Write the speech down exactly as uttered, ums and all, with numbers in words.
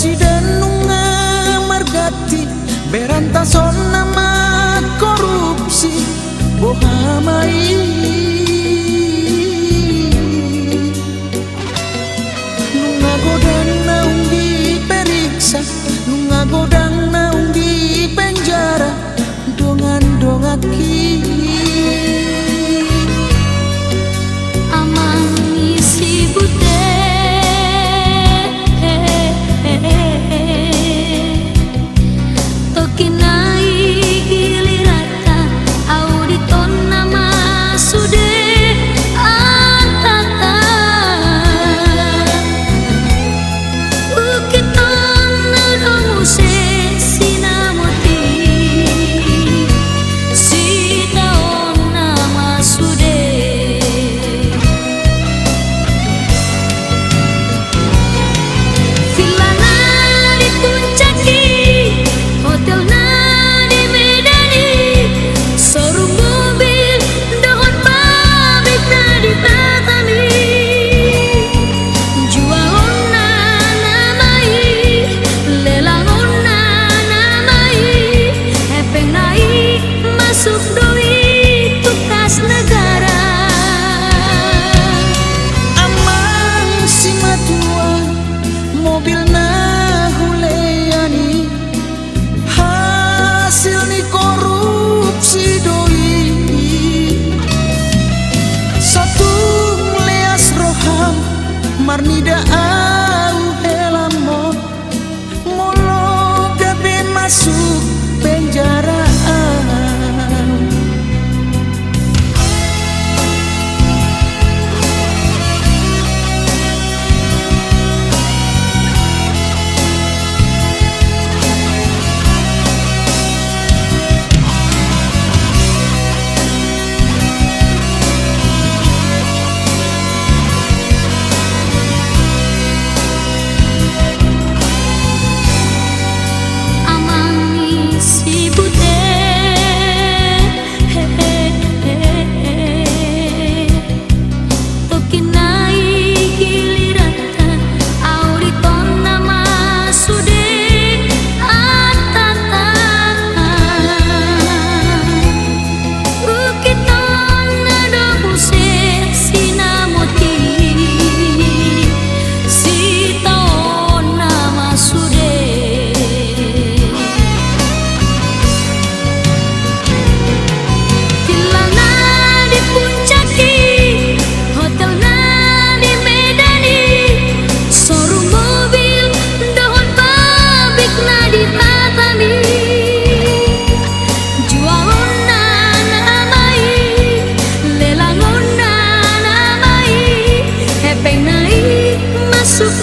Presiden nunga marganti, berantashon na mangkorupsi, boha ma i. Nunga godang naung diperiksa, nunga godang naung dipenjara dongan-donganki. Amang ni si Bute, tongkin nai giliranta, audit on nama sude antanta. Ungkit on na do muse sinamot i, sitaon nama sude. Villa na di Puncak i, hotel na di Medan i, showroom mobil dohot pabrik na di Batam i. Jualonna nama i, lelangonna nama i, hepengna i masuk do i tu kas negara. Amang simatua, mobil na hulean i hasil ni korupsi do i. Satung leas roham marnida ahu helamon, molo gabe masuk penjara ahu. Amang ni si Bute, tongkin nai giliranta, audit on nama sude antanta. Ungkit on na do muse sinamot i, sitaon nama sude. Villa na di Puncak i, hotel na di Medan i, showroom mobil dohot pabrik na di Batam i. Jualonna nama i, lelangonna nama i, hepengna i masuk